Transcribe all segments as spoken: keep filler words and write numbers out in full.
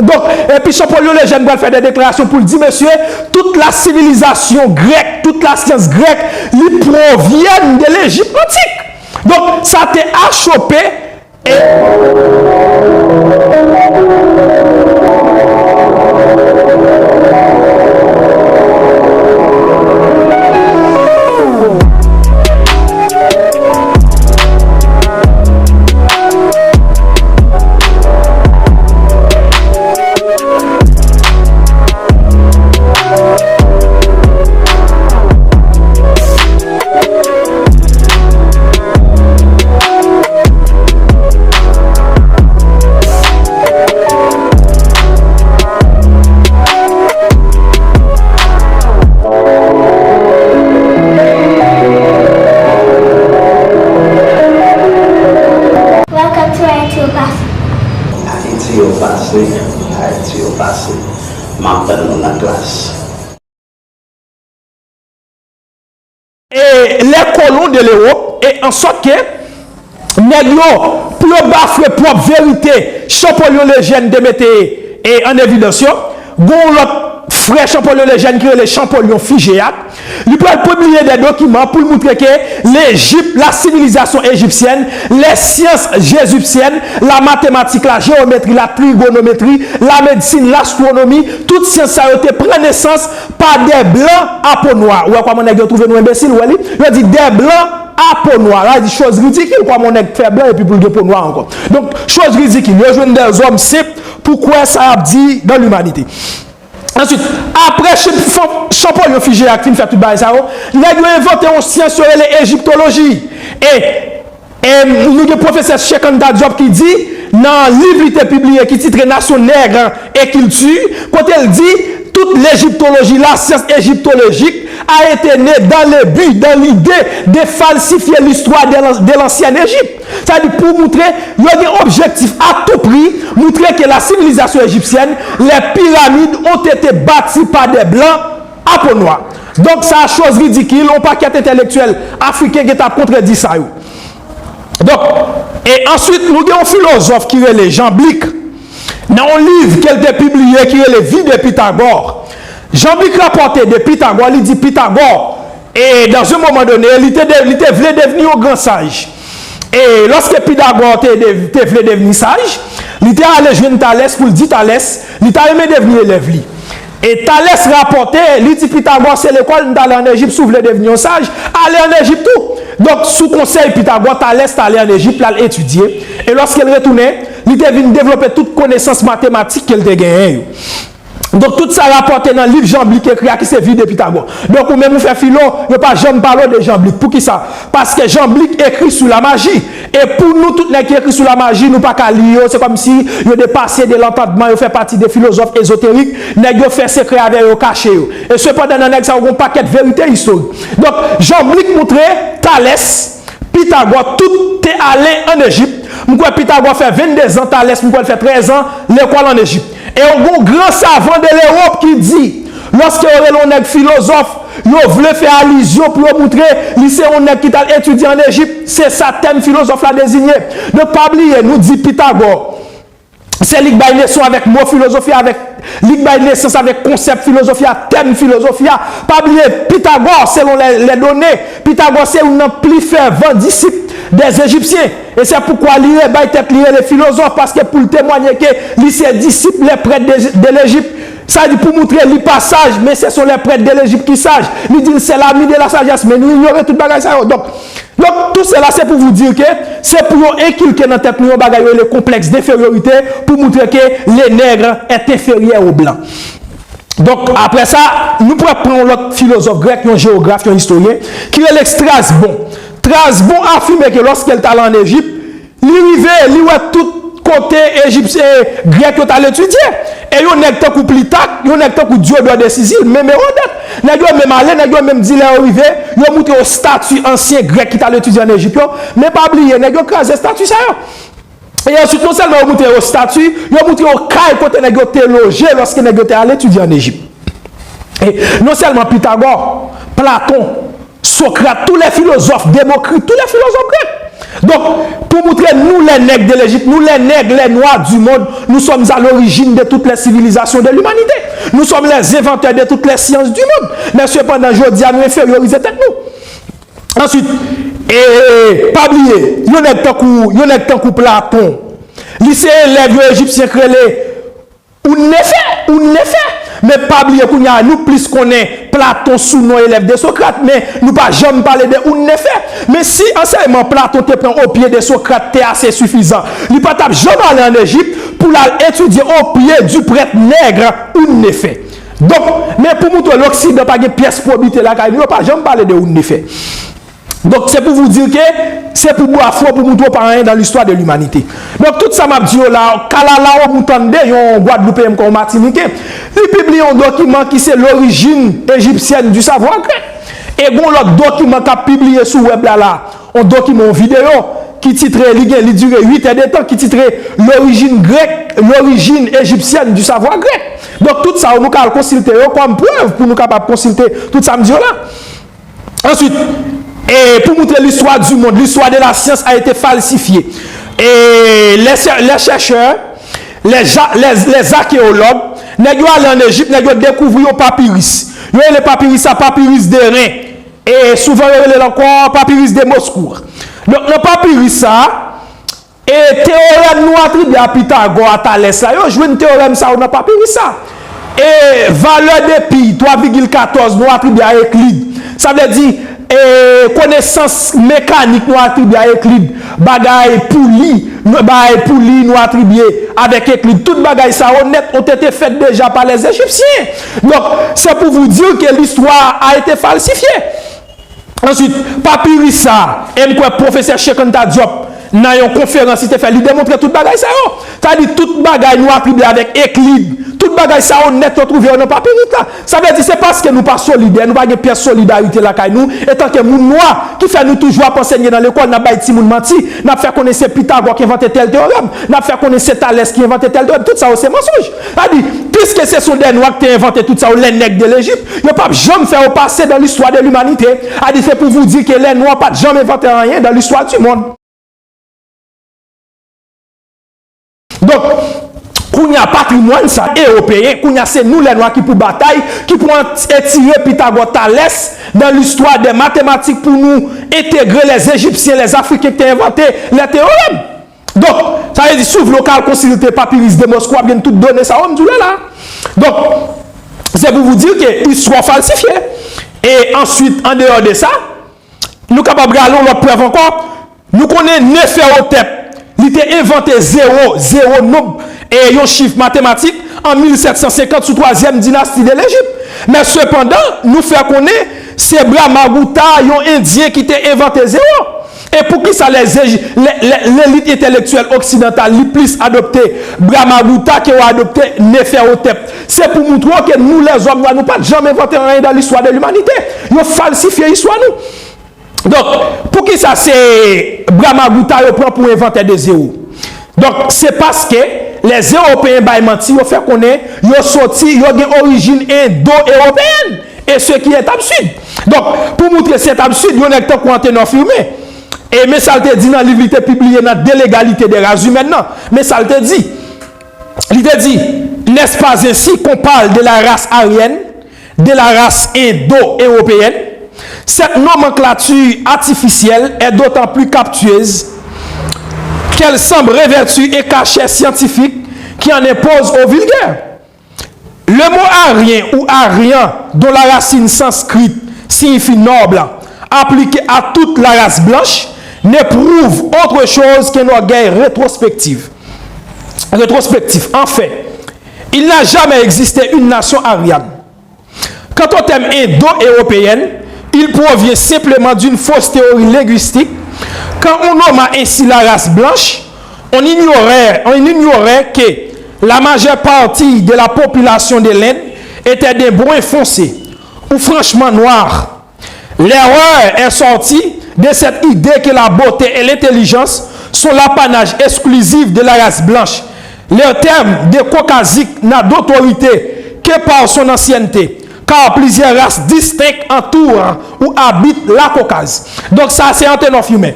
Donk, epi Champollion Lejeune pral fè de deklarasyon pou l di, mesye, tout la sivilizasyon grèk, tout la syans grèk, li provyen de Lejip antik. Donk, sa te achope e Welcome to Ayiti Yo Pase. Ayiti Yo Pase, Ayiti Yo Pase. M ap tann nou nan klas. Et les colons de l'Europe, et en sorte que nèg yo, pou yo bafwe pwòp verite Champollion Lejeune te mete e, an evidans yo, gon yon lòt frè Champollion Lejeune ki rele Champollion Figeac. Li pral pibliye de dokiman pou l moutre ke Lejip, la sivilizasyon ejipsyèn, les sciences égyptiennes, la matematik, la jewometri, la trigonometri, la medsin, lastwonomi, tout syans sa yo te pran nesans pa de blan a po nwa. Ou wè kòman nèg yo twouve nou enbesil, ou wè li? Yo di de blan a po nwa. Sa di choz ridikil, kòman yon nèg fè blan epi pou l gen po nwa ankò. Donk, choz ridikil. Yo jwenn de zòm senp pou kwè sa y ap di dans l'humanité. Answit, apre Chip Fon-, Champollion Figeac fin fè tout bagay sa yo, nèg yo envante yon syans yo rele ejiptoloji. E E nou gen pwofesè Cheikh Anta Diop ki di, nan liv li te pibliye ki titre Nations, Nègres et Cultures, kote l di, toute l'égyptologie, la science égyptologique, a été née dans le but, dans l'idée de falsifier l'histoire de l'an-, de l'ancienne Égypte. Sa di pou moutre, yo gen objektif à tout prix, moutre ke la sivilizasyon ejipsyèn, les pyramides ont été bâties par des blancs à peau noire. Donk, sa choz ridikil, yon pakèt entèlektyèl afriken gentan ap kontredi sa yo. Donk, e answit, nou gen yon filozòf ki rele Jean Blic. Nan yon liv ke l te pibliye ki rele Vie de Pythagore, Jean Blic rapòte de Pythagore, li di Pythagore, e dans un moment donné, li te, de, li te vle devni yon gran saj. E lòske Pythagore te, de, te vle devni saj, li te ale jwenn Thalès pou l di Thalès, li ta renmen devni elèv li. E Thalès rapòte, li di Pythagore, se lekòl m t ale ann Ejip, si w vle devni yon saj, ale ann Ejip tou. Donk, sou konsèy Pythagore, Thalès t ale ann Ejip, l al etidye. E lòske l retounen, li te vin devlope tout konesans matematik ke l te genyen yo. Donk, tout sa rapòte nan liv Jean Blic ekri a, ki se Vie de Pythagore. Donk, ou menm ou fè filo, yo pa janm pale w de Jean Blic. Poukisa? Paske Jean Blic ekri sou la maji. E pou nou tout nèg ki ekri sou la maji, nou pa ka li yo, se kòmsi yo depase de lantandman, yo fè pati de filozòf ezoterik, nèg yo fè sekrè avè yo, yo kache yo. E sepandan, nan nèg sa yo, gon pakèt verite istorik. Donk, Jean Blic moutre Thalès, Pythagore, tout te ale ann Ejip. M kwè Pythagore fè venndezan, Thalès, m kwè l fè trèzan lekòl ann Ejip. E yon gran savan de Lewòp ki di, lòske yo rele yon nèg filozòf, yo vle fè alizyon pou yo moutre li se yon nèg ki t al etidye ann Ejip. Se sa tèm filozòf la deziye. Donk, pa bliye, nou di Pythagore, se li k bay nesans avèk mo filozofi a, avèk li k bay nesans avèk konsèp filozofi a, tèm filozofi a. Pa bliye, Pythagore, selon les, les données, Pythagore se youn nan pli fèvan disip des Égyptiens. E se poukwa li re-, bay tèt li rele filozòf, paske pou l temwanye ke li se disip les prêtres de, de l'Égypte. Sa di pou moutre li pa saj, men se sont les prêtres de l'Égypte ki saj. Li di l c'est l'ami de la sagesse, men nou inyore tout bagay sa yo. Donk, donk, tout sela se pou vous dire ke se pou yo enkilke nan tèt nou yon bagay yo rele konplèks denferyorite, pou moutre ke le nègre est inférieur au blanc. Donk, apre sa, nou pral pran yon lòt filozòf grèk, yon jewograf, yon istoryen, ki rele Strasbon. Strasbon afime ke lòske l t al ann Ejip, li rive, li wè tout kote Ejip, e, grèk yo t al etidye. E yon nèg tankou Plitak, yon nèg tankou Diodò de Sizil, menm Ewodet. Nèg yo menm ale, nèg yo menm di lè yo rive, yo moutre yo stati ansyen grèk ki t al etidye ann Ejip yo. Men pa bliye, nèg yo kraze stati sa yo. E answit, non sèlman yo moutre yo stati, yo moutre yo kay kote nèg yo te loje lòske nèg yo te al etidye ann Ejip. E non sèlman Pythagore, Platon, Socrate, tous les philosophes, Démocrite, tous les philosophes grecs, Donc, pour montrer nous les nègres de l'Égypte, nous les nègres, les noirs du monde, nous sommes à l'origine de toutes les civilisations de l'humanité. Nous sommes les inventeurs de toutes les sciences du monde. Men sepandan, jodi a, nou enferiorize tèt nou. Answit, e, pa bliye, yon nèg tankou, yon nèg tankou Platon, li se elèv yon Ejipsyen k rele Ounnefe, Ounnefe. Men pa bliye kounye a, nou plis konnen Platon sou non elèv de Socrate, men nou pa janm pale de Ounnefe. Men si ansèyman Platon te pran o pye de Socrate te ase sifizan, li pa t ap janm ale ann Ejip pou l al etidye o pye du prêtre nègre Ounnefe. Donk, men pou moutre Loksidan pa gen pyès pwobite lakay nou, yo pa janm pale de Ounnefe. Donk, se pou vous dire ke se pou bwa fò pou moutre w pa anyen dans l'histoire de l'humanité. Donk, tout sa m ap di yo la, kalala w moutande yon Gwadloupeyen m kon Matiniken, li pibliye yon dokiman ki se L'origine égyptienne du savoir grec. E gon lòt dokiman k ap pibliye sou wèb la la, yon dokiman, yon videyo ki titre, li gen, li dire uit è de tan, ki titre L'origine grecque, l'origine égyptienne du savoir grec. Donk, tout sa yo, nou ka al konsilte yo kòm prèv pou nou kapab konsilte tout sa m di yo la. Ensuite, et pour montrer l'histoire du monde, l'histoire de la science a été falsifiée. Et les, les chercheurs, les, ja- les, les archéologues, nèg yo ale ann Ejip, nèg yo dekouvri yon papiris. Yo rele papiris sa papiris de Ren. E souvan yo rele l ankò papiris de Moskou. Donk, nan papiris sa, E teyorèm nou atribye a Pitagò, a Thalès la, yo jwenn teyorèm sa yo nan papiris sa. E valè de pi twa vigil katòz nou atribye a Eklid. Sa vle di, e konesans mekanik nou atribye a Eklid. Bagay pouli, nou- bagay pouli nou atribye avèk Eklid. Tout bagay sa yo nèt ont été faites déjà par les Égyptiens. Donc, c'est pour vous dire que l'histoire a été falsifiée. Answit, papiris sa, e m kwè pwofesè Cheikh Anta Diop, nan yon konferans li te fè, li demontre tout bagay sa yo. Sa di tout bagay nou atribye avèk Eklid, tout bagay sa yo nèt yo twouve yo nan papiris la. Sa vle di se paske nou pa solidè, nou pa gen pyès solidarite lakay nou, etanke moun nwa, ki fè nou toujou ap ansenye nan lekòl, n ap bay timoun manti, n ap fè konnen se Pitagò ki envante tèl teyorèm, n ap fè konnen se Thalès ki envante tèl teyorèm. Tout sa yo se mansonj. Sa di, puisque ce sont des Noirs ki te envante tout sa yo, les nègres de l'Égypte, yo p ap janm fè yo pase dans l'histoire de l'humanité. A di, c'est pour vous dire que les Noirs pa t janm envante anyen dans l'histoire du monde. Donk, kounye a patrimwàn sa ewopeyen, kounye a se nou lè nwa ki pou batay, ki pou an- etire Pitagò Thalès dans l'histoire des mathématiques pou nou entegre les Égyptiens, les Africains ki te envante les théorèmes. Donk, sa vle di, si w vle, w ka al konsilte papiris de Moskou, w ap jwenn tout done sa yo m di w la la. Donk, se pou vous dire que istwa falsifye. E answit, an deyò de sa, nou kapab rale yon lòt prèv ankò. Nou konnen Neferhotep, li te envante zewo, zewo nonb, e yon chif matematik, an mil sèt san senkant sou twazyèm dinasti de Lejip. Men sepandan, nou fè konnen se Brahmagupta, yon Endyen, ki te envante zewo. E poukisa lè, lè, lè, lelit entelektyèl oksidantal li plis adopte Brahmagupta ke yo adopte Neferhotep? Se pou moutre w ke nou, lèzòm nwa, nou pa t janm envante anyen dans l'histoire de l'humanité. Yo falsifye istwa nou. Donk, poukisa se Brahmagupta yo pran pou envantè de zewo? Donk, se paske lè Ewopeyen bay manti, yo fè konnen yo soti, yo gen orijin endo-ewopeyèn. E ce qui est absurde. Donk, pou moutre c'est absurde, yon nèg tankou Anténor Firmin, e men sa l te di nan liv li te pibliye nan De l'égalité des races humaines nan. Men sa l te di. Li te di, n'est-ce pas ainsi qu'on parle de la race aryenne, de la race indo-européenne? Cette nomenclature artificielle est d'autant plus captieuse qu'elle semble revêtir un cachet scientifique qui en impose au vulgaire. Le mot arien ou aryan, dont la racine sanskrite signifie noble, appliqué à toute la race blanche, n'éprouve autre chose qu'un orgueil rétrospectif. Rétrospectif. En fait, il n'a jamais existé une nation aryenne. Quant au terme indo-européenne, il provient simplement d'une fausse théorie linguistique. Quand on nomma ainsi la race blanche, on ignorait, on ignorait que la majeure partie de la population de l'Inde était des bruns foncés ou franchement noirs. L'erreur est sortie de cette idée que la beauté et l'intelligence sont l'apanage exclusif de la race blanche. Le terme de caucasique n'a d'autorité que par son ancienneté, car plusieurs races distinctes entourent ou habitent la Caucase. Donk, sa se Anténor Firmin.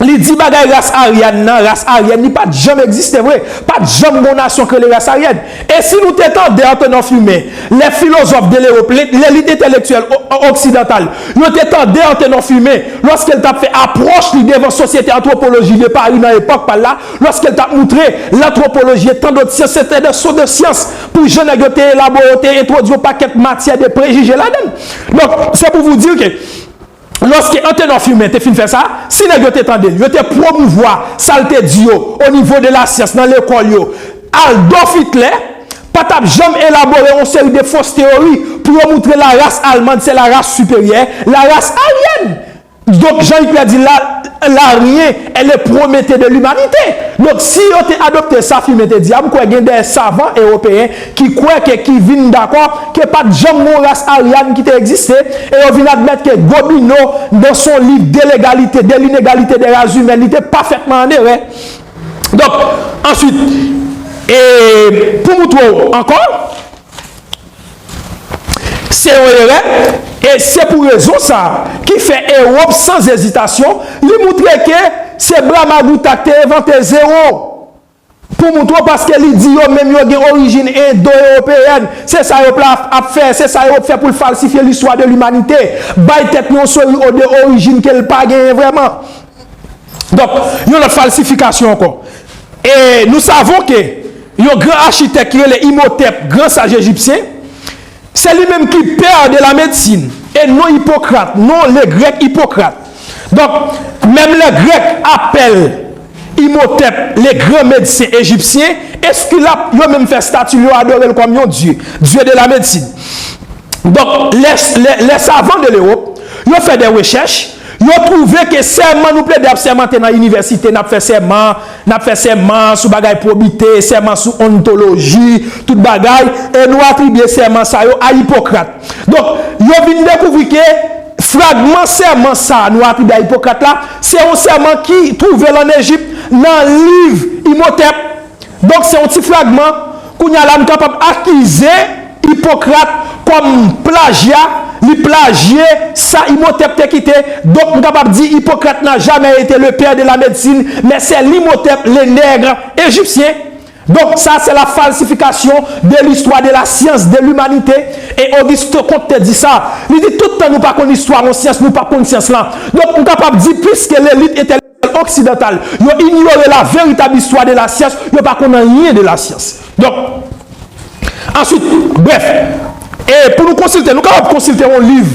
Li di bagay ras aryàn nan, ras aryèn, li pa t janm egziste vre. Pa t janm gen yon nasyon k rele ras aryèn. E si nou te tande Antenor Firmin, lè filozòf de Lewòp, lè, lelit entèlektyèl o-, oksidantal, yo te tande Antenor Firmin, lòske l t ap fè apwòch li devan Sosyete Antwopoloji de Pari nan epòk pa l la, lòske l t ap moutre lantwopoloji e tan dòt syans, se te de, se de syans pou jan nèg yo te elabore, yo te entwodui yon pakèt matyè de prejije ladan l. Donk, se pou vous dire ke lòske Antenor Firmin te fin fè sa, si nèg yo te tande l, yo te pwomouvwa sa l te di yo o nivo de lasyans nan lekòl yo, Adolf Hitler pa t ap janm elabore yon seri de fos teyori pou yo moutre laras almand se laras siperyè, laras aryèn. Donk, jan Hitler di la, l'aryen est le Prométhée de l'humanité. Donk, si yo te adopte sa Firmin te di a, m kwè gen de savan ewopeyen ki kwè ke, ki vin dakò ke pa t janm gen yon ras aryàn ki te egziste, e yo vin admèt ke Gobineau, dans son livre de l'égalité, de l'inégalité des races humaines, li te pafètman an erè. Donk, answit, e pou moutre w ankò, se yon erè, e se pou rezon sa a ki fè Ewòp, san ezitasyon, li moutre ke se Brahmagupta ki te envante zewo. Pou moutre w, paske li di yo menm yo gen orijin endo-ewopeyèn. Se sa yo pla ap fè, se sa Ewòp fè pou l falsifye listwa de limanite, bay tèt li yon seri de orijin ke l pa genyen vrèman. Donk, yon lòt falsifikasyon ankò. Et nous savons que yon gran achitèk ki rele Imhotep, gran saj ejipsyen, se li menm ki pè de la medsin, e non Ipokrat, non le grec Hippocrate. Donk, menm lè grèk apèl Imhotep le gran medsen ejipsyen, Eskilap yo menm fè stati l, yo adore l kòm yon dye, dye de la medsin. Donk, lè, lè, lè savan de Lewòp, yo fè de rechèch, yo twouve ke sèman nou plede ap sèmante nan inivèsite, n ap fè sèman, n ap fè sèman sou bagay pwobite, sèman sou ontoloji, tout bagay, e nou atribye sèman sa yo a Ipokrat. Donk, yo vin dekouvri ke fragman sèman sa a nou atribye a Ipokrat la, se yon sèman ki twouve l ann Ejip, nan liv Imhotep. Donk, se yon ti fragman. Kounye a la, m kapab akize Ipokrat kòm plajya. Li plajye sa Imhotep te kite. Donk, m kapab di Hippocrate n'a jamais été le père de la médecine, mais c'est l'Imhotep, le nègre égyptien. Donk, sa se la falsifikasyon de listwa de la syans de limanite. E Auguste Comte te di sa. Li di, tout tan nou pa konn istwa yon syans, nou p ap konn syans lan. Donk, m kapab di, piske lelit entèlektyèl oksidantal, yo inyore la veritab istwa de la syans, yo pa konn anyen de la syans. Donk, answit, brèf, e pou nou konsilte, nou kapab konsilte yon liv,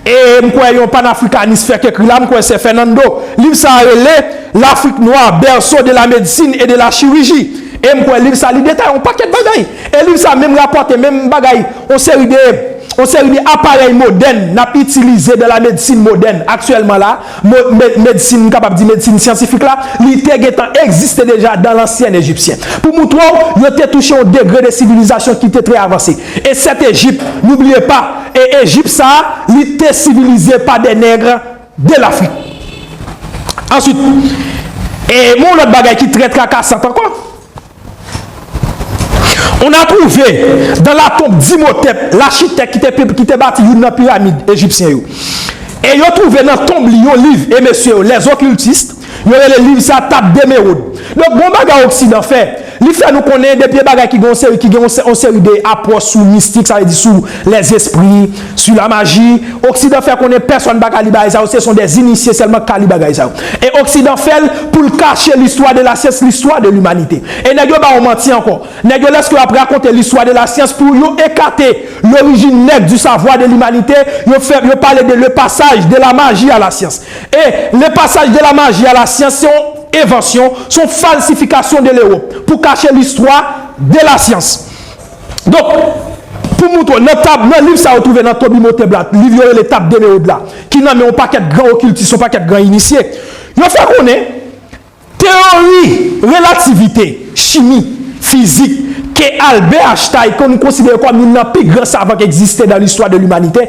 e m kwè yon panafrikanis fèk ekri la, m kwè se Fernando. Liv sa a rele L'Afrique noire, berceau de la médecine et de la chirurgie. E m kwè liv sa, li detaye yon pakèt bagay. E liv sa menm rapòte menm bagay, yon seri de yon seri de aparèy modèn n ap itilize dans la médecine moderne aktyèlman la, mo-, me-, medsin, m kapab di medsin syantifik la, li te gentan egziste deja dans l'ancien égyptien. Pou moutre w, yo te touche yon degre de sivilizasyon ki te trè avanse. E cette Égypte, n'oubliez pas, e Ejip sa a, li te sivilize pa des nègres de l'Afrique. Answit, e yon lòt bagay ki trè trakasant ankò, On a trouvé dans la tombe d'Imhotep, lachitèk ki te, ki te bati youn nan piramid ejipsyen yo. E yo twouve nan tonb li yon liv, e mesye yo, les occultistes, yo rele liv sa Tab Demewod. Donk, gon bagay Oksidan fè, li fè nou konnen depi e bagay ki gen yon seri, ki gen yon se-, yon seri de apwòch sou mistik, sa vle di sou lèzespri, sou lamaji, Oksidan fè konnen pèsonn pa ka li bagay sa yo, se son dè inisye sèlman k ka li bagay sa yo. E Oksidan fè l pou l kache listwa de la syans, listwa de limanite. E nèg yo ba w manti ankò. Nèg yo, lèske y ap rakonte listwa de la syans, pou yo ekate l'origine nègre du savoir de l'humanité, yo fè, yo pale de le passage de la magie à la science. E le passage de la magie à la science, se yon envansyon, se yon falsifikasyon de Lewòp pou kache listwa de la syans. Donk, pou moutre w, nan tab, nan liv sa yo twouve nan tonb Imhotep la, liv yo rele Tab Demewod la, ki nan men yon pakèt gran okiltis, yon pakèt gran inisye, yo fè konnen teyori relativite, chimi, fizik, ke Albert Einstein, ke nou konsidere kòm youn nan pi gran savan ki egziste nan listwa de limanite,